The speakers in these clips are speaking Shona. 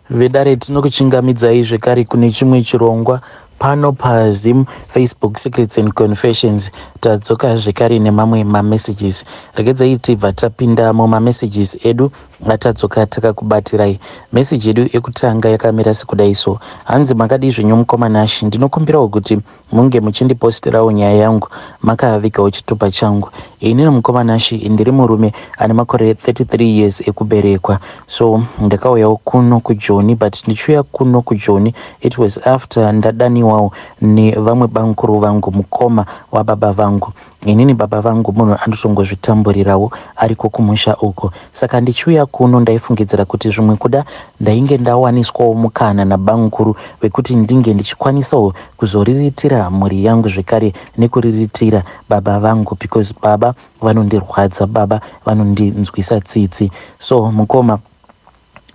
Vedare, tinokuchingamidzai zvekare kune chimwe chirongwa pano paZim Facebook Secrets and Confessions. Tadzoka zvekare nemamwe mamessages. Regedzai tibva tapinda mumamessages edu atadzoka takakubatirai. Meseji yedu yekutanga yakamira sekudai so. Hanzi, "Makadii zvenyu mukoma Nashi? Ndinokumbirawo kuti munge muchindiposterawo nyaya yangu makavigawo chitupa changu. Inini mukoma Nashi ndiri murume ane makore 33 years ekuberekwa. So ndakauyawo kuno kuJoni, but ndichiuya kuno kuJoni it was after ndadaniwawo nevamwe bamukuru vangu, mukoma wababa vangu. Inini baba vangu munhu anotongozvitamburirawo ariko kumusha uko. Saka ndichiuya kuno ndaifungidzira kuti zvimwe kuda ndainge ndawaniswawo mukana nabamukuru wekuti ndinge ndichikwanisawo kuzoriritira mhuri yangu zvekare nekuriritira baba vangu, because baba vanondirwadza, baba vanondinzwisa tsitsi. So mukoma,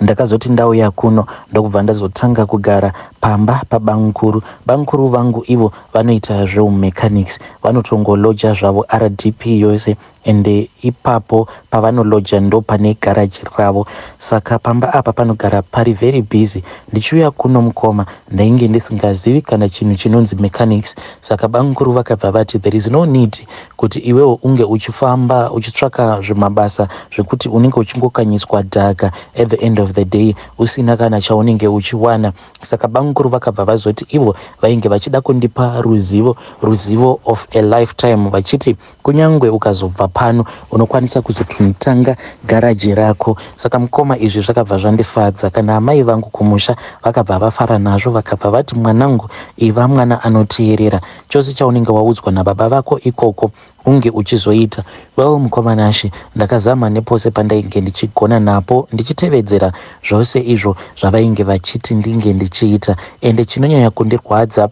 ndakazoti ndauya kuno ndokubva ndazotanga kugara pamba pabamukuru. Bamukuru vangu ivo vanoita zveumechanics, vanotongoloja zvavo RDP yose, ende ipapo pavanoloja ndo pane garaji ravo. Saka pamba apa panogara pari very busy. Ndichiuya kuno mukoma, ndainge ndisingazivi kana chinhu chinonzi mechanics. Saka bamukuru vakabva vati there is no need kuti iwewo unge uchifamba uchitsvaka zvimabasa zvekuti unenge uchingokanyiswa dhaka, at the end of the day usina kana chaunenge uchiwana. Saka bamukuru vakabva vazoti ivo vainge vachida kundipa ruzivo, ruzivo of a lifetime, vachiti kunyange ukazobva pano unokwanisa kuzototanga garaji rako. Saka mukoma, izvi zvakabva zvandifadza. Kana amai vangu kumusha vakabva vafara nazvo, vakabva vati, 'Mwanangu, iva mwana anoteerera. Chose chaunenge waudzwa nababa vako ikoko unge uchizoita.' Well mukoma Nashi, ndakazama nepose pandainge ndichigona napo, ndichitevedzera zvose izvo zvavainge vachiti ndinge ndichiita. Ende chinonyanya kundirwadza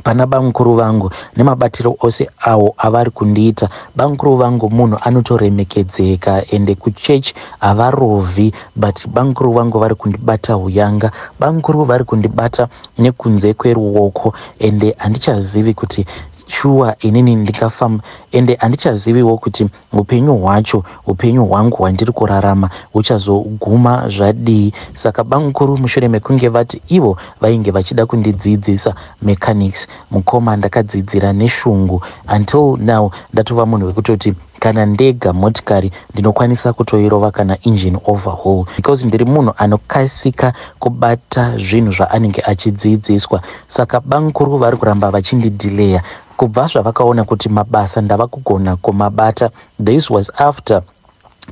pana bamukuru vangu nemabatiro ose awo avari kundiita, bamukuru vangu munhu anotoremekedzeka, ende kuchechi havarovhi, but bamukuru vangu vari kundibata uyanga. Bamukuru vari kundibata nekunze kweruoko, ende handichazivi kuti shuwa inini ndingafamba, ende handichaziviwo kuti upenyu hwacho, upenyu hwangu hwandiri kurarama huchazoguma zvadii. Saka bamukuru, mushure mekunge vati ivo vainge vachida kundidzidzisa mechanics, mukoma, ndakadzidzira neshungu. Until now ndatova munhu wekutoti kana ndega motikari ndinokwanisa kutoirova kana engine overhaul, because ndiri munhu anokasika kubata zvinhu zvaanenge achidzidziswa. Saka bamukuru vari kuramba vachindidhileya kubva zvavakaona kuti mabasa ndava kugona kumabata. This was after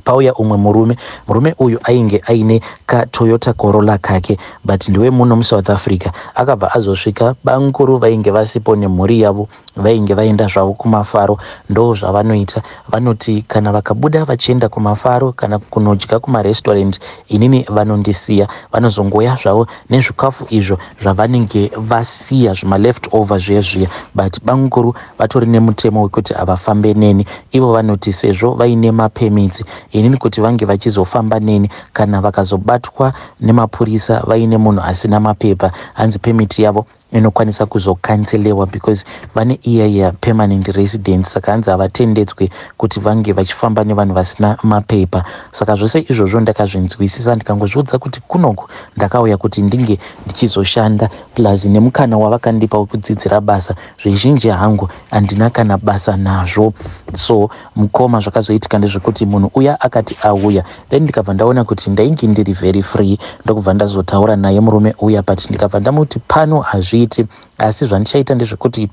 pauya umwe murume. Murume uyu ainge aine kaToyota Corolla kake, but ndiwe muno muSouth Africa. Akabva azosvika, bamukuru vainge vasipo nemhuri yavo, vainge vaenda zvavo kumafaro. Ndo zvavanoita, vanoti kana vakabuda vachienda kumafaro kana kunodya kumarestaurant, inini vanondisiya. Vanozongoya zvavo nezvikafu izvo zvavanenge vasiya, zvimaleft over zviya zviya. But bamukuru vatori nemutemo wekuti havafambe neni. Ivo vanoti sezvo vaine mapermits, inini kuti vange vachizofamba neni, kana vakazobatwa nemapurisa vaine munhu asina mapepa, hanzi permit yavo inokwanisa kuzocancelewa, because vane iya permanent residence. Saka hanzi havatendedzwe kuti vange vachifamba nevanhu vasina mapepa. Saka zvose izvozvo ndakazvinzwisisa, ndikangozviudza kuti kunoku ndakauya kuti ndinge ndichizoshanda, plus nemukana wavakandipa wekudzidzira basa. Zvizhinji hangu handina kana basa nazvo. So mukoma, zvakazoitika ndezvekuti munhu uya akati auya, then ndikabva ndaona kuti ndainge ndiri very free, ndokubva ndazotaura naye murume uya, but ndikabva ndamuti pano hazviiti, asi zvandichaita ndezvekuti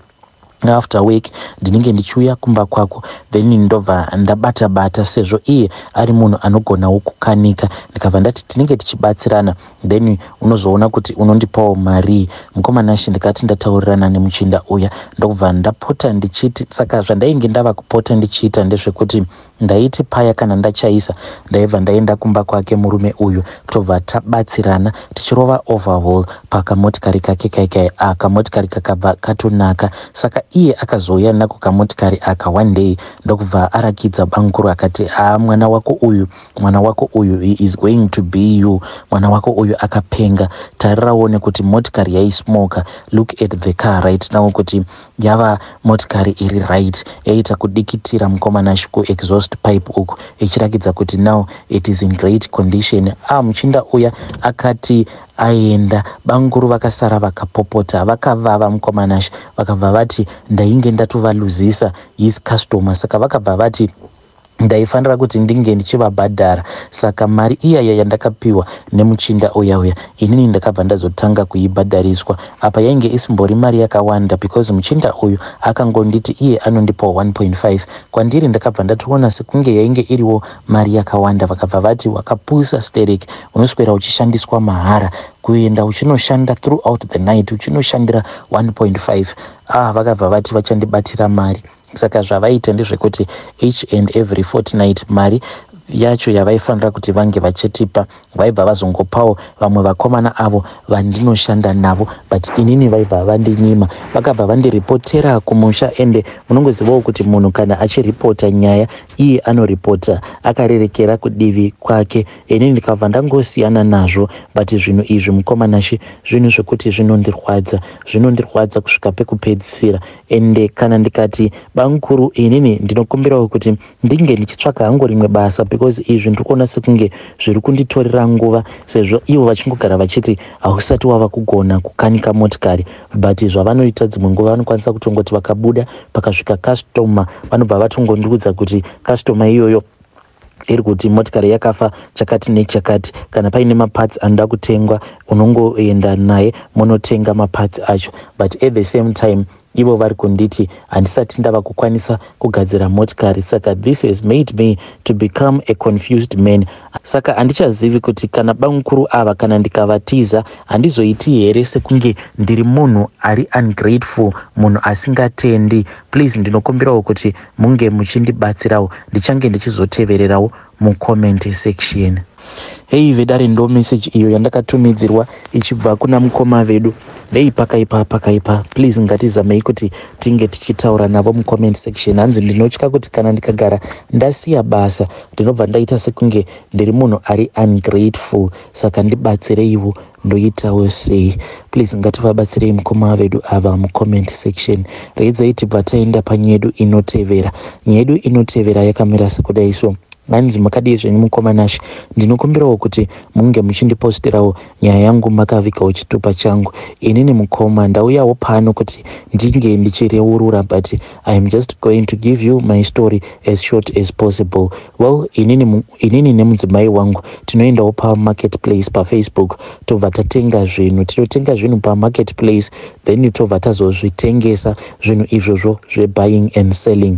after work ndinenge ndichiuya kumba kwako, then ndobva ndabata bata, sezvo iye ari munhu anogonawo kukanika. Ndikabva ndati tinenge tichibatsirana, then unozoona kuti unondipawo mari. Mukoma Nashi, ndikati ndataurirana nemuchinda uya, ndokubva ndapota ndichiti, saka zvandainge ndava kupota ndichiita ndezvekuti ndaiti paya kana ndachaisa, ndaibva ndaenda kumba kwake murume uyu, tobva tabatsirana tichirova overhaul pakamotikari kake kaikai. Kamotikari kakabva katonaka. Saka iye akazouya nako kamotikari aka one day, ndokubva arakidza bamukuru, akati, "Haa, mwana wako uyu, mwana wako uyu, he is going to be you. Mwana wako uyu akapenga. Tarirawo nekuti motikari yaismoka, look at the car right now, kuti yava motikari iri right." Yaita kudikitira mukoma Nashi, kuexhaust. kuexhaust pipe uku, ichirakidza kuti now it is in great condition. Ah, muchinda uya akati aenda, banguru vakasara vakapopota, vakavava mukomanashe, vakabva vati ndainge ndatovaluzisa his customer. Saka vakabva vati ndaifanira kuti ndinge ndichivabhadhara. Saka mari iyaya yandakapiwa nemuchinda uya uya, inini ndakabva ndazotanga kuibhadhariswa. Apa yainge isimbori mari yakawanda, because muchinda uyu akangonditi iye anondipawo 1.5. Kwandiri ndakabva ndatoona sekunge yainge iriwo mari yakawanda. Vakabva vati, "Wakapusa sterek, unoswera uchishandiswa mahara, kuenda uchinoshanda throughout the night uchinoshandira 1.5." Ah, vakabva vati vachandibatira mari. Saka zvavaita ndezvekuti each and every fortnight mari yacho yavaifanira kuti vange vachitipa vaibva vazongopawo vamwe vakomana avo vandinoshanda navo, but inini vaibva vandinyima. Vakabva vandiripotera kumusha. Ende munongozivawo kuti munhu kana achiripota nyaya, iye anoripota akarerekera kudivi kwake. Inini ndikabva ndangosiyana nazvo. But zvinhu izvi, mukomanashe, zvinhu zvekuti zvinondirwadza, zvinondirwadza kusvika pekupedzisira. Ende kana ndikati bamukuru, inini ndinokumbirawo kuti ndinge ndichitsvaka hangu rimwe basa, because izvi ndiri kuona sekunge zviri kunditorera nguva, sezvo ivo vachingogara vachiti hausati wava kugona kukanika motikari. But zvavanoita, dzimwe nguva vanokwanisa kutongoti vakabuda, pakasvika customer, vanobva vatongondiudza kuti customer iyoyo iri kuti motikari yakafa chakati nechakati. Kana paine maparts anoda kutengwa, unongoenda naye munotenga maparts acho. But at the same time ivo vari kunditi handisati ndava kukwanisa kugadzira motikari. Saka this has made me to become a confused man. Saka handichazivi kuti kana bamukuru ava, kana ndikavatiza, handizoiti here sekunge ndiri munhu ari ungrateful, munhu asingatendi? Please, ndinokumbirawo kuti munge muchindibatsirawo. Ndichange ndichizotevererawo mucomment section. Hei vedare, ndo message iyo yandakatumidzirwa ichibva kuna mukoma vedu. Hei, pakaipa, pakaipa. Please, ngatizamei kuti tinge tichitaura navo mucomment section. Hanzi ndinotya kuti kana ndikagara ndasiya basa, ndinobva ndaita sekunge ndiri munhu ari ungrateful. Saka ndibatsireiwo, ndoitawo sei? Please, ngativabatsirei mukoma vedu ava mucomment section. Reedzai tibva taenda panyedu inotevera. Nyedu inotevera yakamira sekudai so. Hanzi, "Makadii zvenyu mukomanashe? Ndinokumbirawo kuti munge muchindiposterawo nyaya yangu makavigawo chitupa changu. Inini mukoma ndauyawo pano kuti ndinge ndichireurura, but I am just going to give you my story as short as possible. Well, inini nemudzimai wangu tinoendawo pamarket place paFacebook, tobva tatenga zvinhu. Tinotenga zvinhu pamarket place, then tobva tazozvitengesa zvinhu izvozvo zvebuying and selling.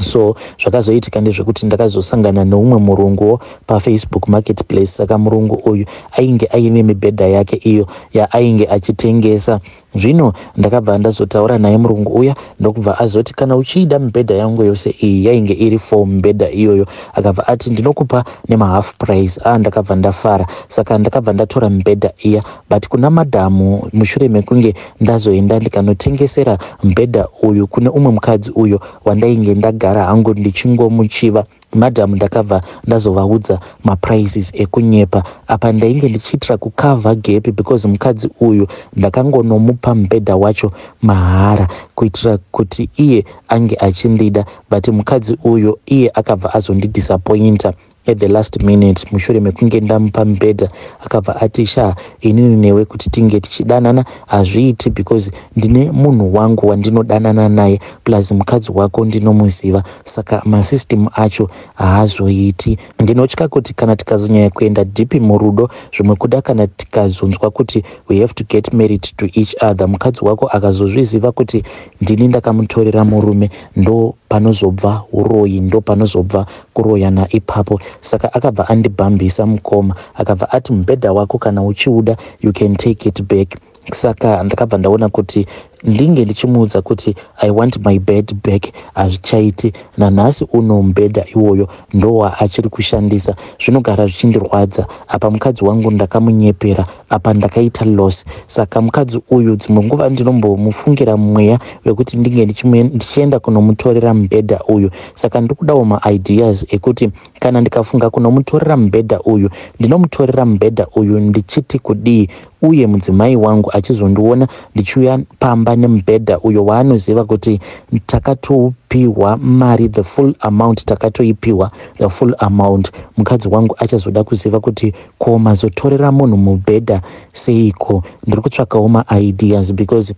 So zvakazoitika ndezvekuti ndakazosangana neumwe murunguwo paFacebook Marketplace. Saka murungu uyu ainge aine mibhedha yake iyo yaainge achitengesa. Zvino ndakabva ndazotaura naye murungu uya, ndokubva azoti, 'Kana uchiida mibhedha yangu yose iyi,' yainge iri four mibhedha iyoyo, akabva ati, 'Ndinokupa nemahalf price.' A, ndakabva ndafara. Saka ndakabva ndatora mibhedha iya. But kuna madhamu, mushure mekunge ndazoenda ndikanotengesera mubhedha uyu kune umwe mukadzi uyo wandainge ndagara hangu ndichingomuchiva, madhamu ndakabva ndazovaudza maprices ekunyepa. Apa ndainge ndichiitira kucover gap, because mukadzi uyu ndakangonomupa mubhedha wacho mahara kuitira kuti iye ange achindida. But mukadzi uyu iye akabva azondidisappointa at the last minute. Mushure mekunge ndamupa mubhedha, akabva ati, 'Sha, inini newe kuti tinge tichidanana hazviiti, because ndine munhu wangu wandinodanana naye, plus mukadzi wako ndinomuziva, saka masystem acho haazoiti. Ndinotya kuti kana tikazonyanya kuenda deep murudo, zvimwe kuda kana tikazonzwa kuti we have to get married to each other, mukadzi wako akazozviziva kuti ndini ndakamutorera murume, ndo panozobva uroyi, ndo panozobva kuroyana ipapo.' Saka akabva andibhambisa mukoma, akabva ati, 'Mubhedha wako kana uchiuda, you can take it back.' Saka ndakabva ndaona kuti ndinge ndichimuudza kuti I want my bed back hazvichaiti. Nanhasi uno mubhedha iwoyo ndowaachiri kushandisa. Zvinogara zvichindirwadza. Apa mukadzi wangu ndakamunyepera, apa ndakaita loss. Saka mukadzi uyu dzimwe nguva ndinombomufungira mweya wekuti ndinge ndichienda kunomutorera mubhedha uyu. Saka ndiri kudawo maideas ekuti kana ndikafunga kunomutorera mubhedha uyu, ndinomutorera mubhedha uyu ndichiti kudii, uye mudzimai wangu achizondiona ndichiuya pamba." mumba nemubhedha uyo waanoziva kuti takatopiwa mari, the full amount, takatoipiwa the full amount. Mukadzi wangu achazoda kuziva kuti ko mazotorera munhu mubhedha seiko? Ndiri kutsvakawo maideas because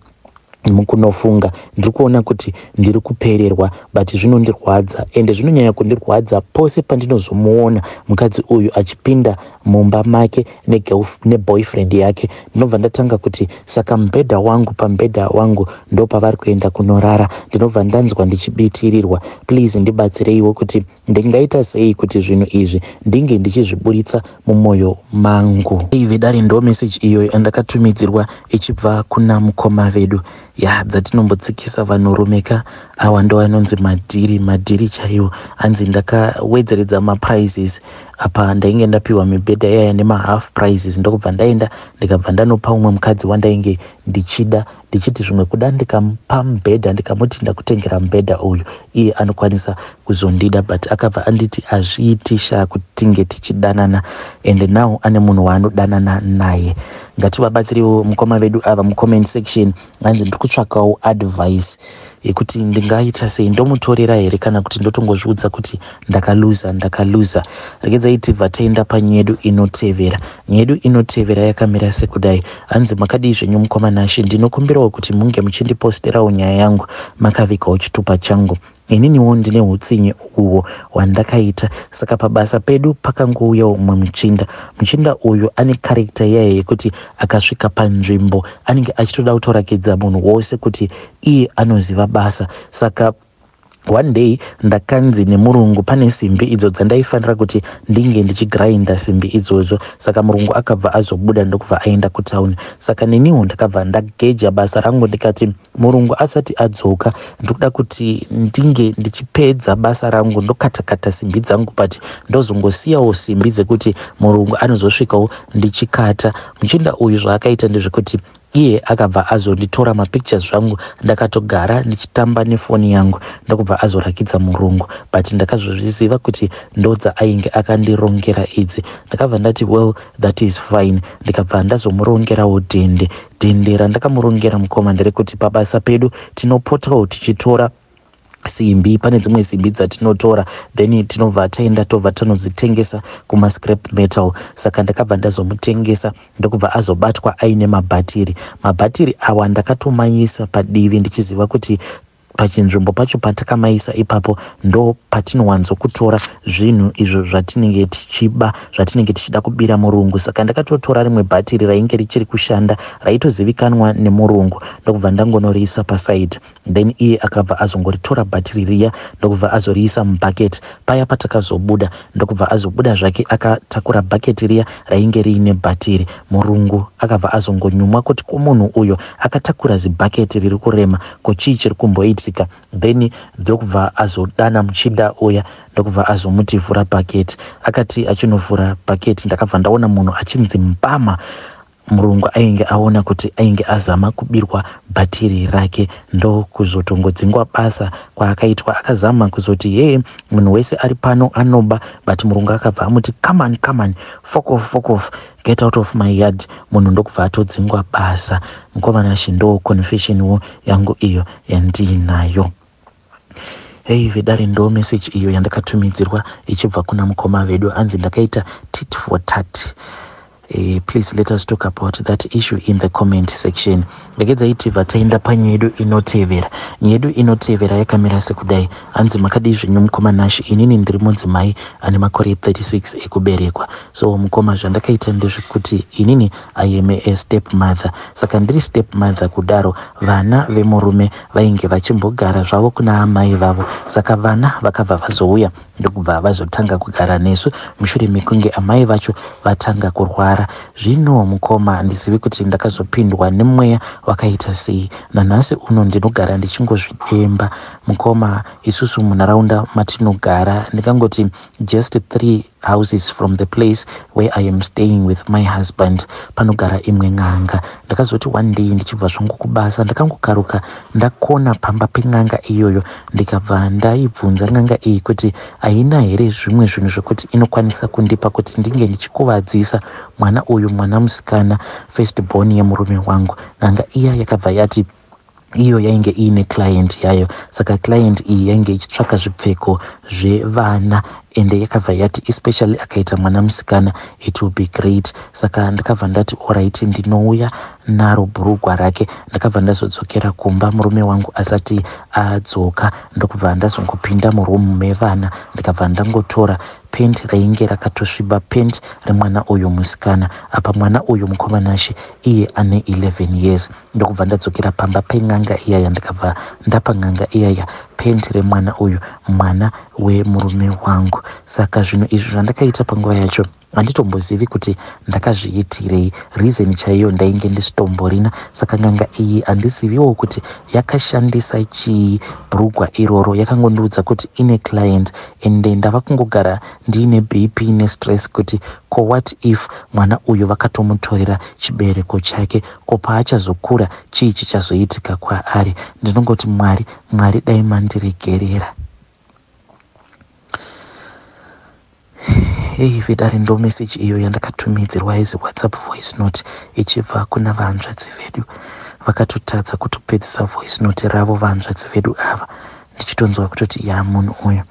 mukunofunga ndiri kuona kuti ndiri kupererwa, but zvinondirwadza, ende zvinonyanya kundirwadza pose pandinozomuona mukadzi uyu achipinda mumba make neboyfriend yake. Ndinobva ndatanga kuti saka mubhedha wangu, pamubhedha wangu ndo pavari kuenda kunorara. Ndinobva ndanzwa ndichibitirirwa. Please ndibatsireiwo kuti ndingaita sei kuti zvinhu izvi ndinge ndichizviburitsa mumwoyo mangu. Ive dare, ndo message iyoyo yandakatumidzirwa ichibva kuna mukoma vedu. Ya, dzatinombotsikisa vanhurume ka, awa ndo anonzi madhiri, madhiri chaiwo. Hanzi ndakawedzeredza maprices apa ndainge ndapiwa mibhedha iyaya nemahalf prices, ndokubva ndaenda ndikabva ndanopa umwe mukadzi wandainge ndichida, ndichiti zvimwe kuda ndikamupa mubhedha, ndikamuti ndakutengera mubhedha uyu, iye anokwanisa kuzondida, but akabva anditi hazviiti sha kuti tinge tichidanana, and now ane munhu waanodanana naye. Ngativabatsirewo mukoma vedu ava mucomment section. Hanzi ndiri kutsvakawo advice yekuti ndingaita sei, ndomutorera here kana kuti ndotongozviudza kuti ndakaluza, ndakaluza. Regedzai tibva taenda panyedu inotevera. Nyedu inotevera yakamira sekudai. Hanzi makadii zvenyu mukoma Nashe? Ndinokumbirawo kuti munge muchindiposterawo nyaya yangu makavigawo chitupa changu. Ininiwo ndine utsinye uhwo hwandakaita. Saka pabasa pedu pakangouyawo umwe muchinda. Muchinda uyu ane character iyayo yekuti akasvika panzvimbo anenge achitoda kutorakidza munhu wose kuti iye anoziva basa. Saka one day ndakanzi nemurungu pane simbi idzo dzandaifanira kuti ndinge ndichigrinda simbi idzodzo. Saka murungu akabva azobuda ndokubva aenda kutauni. Saka neniwo ndakabva ndageja basa rangu, ndikati murungu asati adzoka ndikuda kuti ndinge ndichipedza basa rangu, ndokatakata simbi dzangu, but ndozongosiyawo simbi dzekuti murungu anozosvikawo ndichikata. Muchinda uyu zvaakaita ndezvekuti iye akabva azonditora mapictures zvangu ndakatogara ndichitamba nefoni yangu, ndokubva azorakidza murungu, but ndakazozviziva kuti ndodza ainge akandirongera idzi. Ndakabva ndati, "Well, that is fine." Ndikabva ndazomurongerawo dhende. Dhende randakamurongera mukoma nderekuti pabasa pedu tinopotawo tichitora simbi. Pane dzimwe simbi dzatinotora, then tinobva taenda tobva tanodzitengesa kumascrap metal. Saka ndakabva ndazomutengesa, ndokubva azobatwa aine mabhatiri. Mabhatiri awa ndakatomanyisa padivi ndichiziva kuti pachinzvimbo pacho patakamaisa ipapo ndo patinowanzokutora zvinhu izvo zvatinenge tichiba, zvatinenge tichida kubira murungu. Saka ndakatotora rimwe bhatiri rainge richiri kushanda, raitozivikanwa nemurungu, ndokubva ndangonoriisa paside. Then iye akabva azongoritora bhatiri riya, ndokubva azoriisa mubhaketi. Paya patakazobuda, ndokubva azobuda zvake akatakura bhaketi riya rainge riine bhatiri. Murungu akabva azongonyumwa kuti ko munhu uyo akatakura zibhaketi riri kurema, ko chii chiri kumboitika? Then ndokubva azodana muchinda uya, ndokubva azomuti, "Vhura bhaketi." Akati achinovhura bhaketi, ndakabva ndaona munhu achinzi mbama. Murungu ainge aona kuti ainge azama kubirwa bhatiri rake, ndokuzotongodzingwa basa kwaakaitwa. Akazama kuzoti, "Hee, munhu wese ari pano anoba," but murungu akabva amuti, "Come on, come on, fuck off, fuck off, get out of my yard." Munhu ndokubva atodzingwa basa. Mukoma Nashe, ndo confessionwo yangu iyo yandiinayo. Hei vedare, ndo message iyo yandakatumidzirwa ichibva kuna mukoma vedu. Anzi ndakaita tit for tat. Please let us talk about that issue in the comment section. Regedzai tibva taenda panyedu inotevera. Nyedu inotevera yakamira sekudai. Hanzi makadii zvenyu mukoma Nashe? Inini ndiri mudzimai ane makore 36 ekuberekwa. So mukoma, zvandakaita ndezvekuti inini I am a step mother. Saka ndiri step mother kudaro, vana vemurume vainge vachimbogara zvavo kuna amai vavo. Saka vana vakabva vazouya, ndokubva vazotanga kugara nesu mushure mekunge amai vacho vatanga kurwara. Zvino mukoma, handizivi kuti ndakazopindwa nemweya wakaita sei. Nanhasi uno ndinogara ndichingozvidemba. Mukoma, isusu munharaunda matinogara, ndingangoti just three houses from the place where I am staying with my husband, panogara imwe n'anga. Ndakazoti one day ndichibva zvangu kubasa, ndakangokaruka ndakona pamba pen'anga iyoyo, ndikabva ndaibvunza n'anga iyi kuti haina here zvimwe zvinhu zvekuti inokwanisa kundipa kuti ndinge ndichikuvadzisa mwana uyu, mwana musikana, first born yemurume wangu. N'anga iya yakabva yati Iyo yainge iine client yayo, saka client iyi yainge ichitsvaka zvipfeko zvevana, ende yakabva yati especially akaita mwana musikana, it will be great. Saka ndakabva ndati alright, ndinouya naro bhurugwa rake. Ndakabva ndazodzokera kumba murume wangu asati adzoka, ndokubva ndazongopinda murumu mevana, ndikabva ndangotora pent rainge rakatosviba, pent remwana uyu musikana. Apa mwana uyu, mukomanashe, iye ane 11 years. Ndokubva ndadzokera pamba pen'anga iyaya, ndikabva ndapa n'anga iyaya pent remwana uyu, mwana wemurume wangu. Saka zvinhu izvi zvandakaita panguva yacho, handitombozivi kuti ndakazviitirei, reason chaiyo ndainge ndisitomborina. Saka n'anga iyi handiziviwo kuti yakashandisa chii bhurugwa iroro. Yakangondiudza kuti ine client, ende ndava kungogara ndiine BP nestress kuti ko what if mwana uyu vakatomutorera chibereko chake? Ko paachazokura, chii chichazoitika kwaari? Ndinongoti Mwari, Mwari, dai mandiregerera. Hei vedare, ndo meseji iyo yandakatumidzirwa izi WhatsApp voice note ichibva kuna vahanzvadzi vedu. Vakatotadza kutopedzisa voice note ravo vahanzvadzi vedu ava, ndichitonzwa kutoti ya, munhu uyu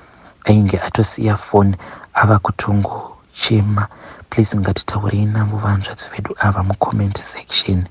ainge atosiya foni ava kutongochema. Please, ngatitaurei navo vahanzvadzi vedu ava mucomment section.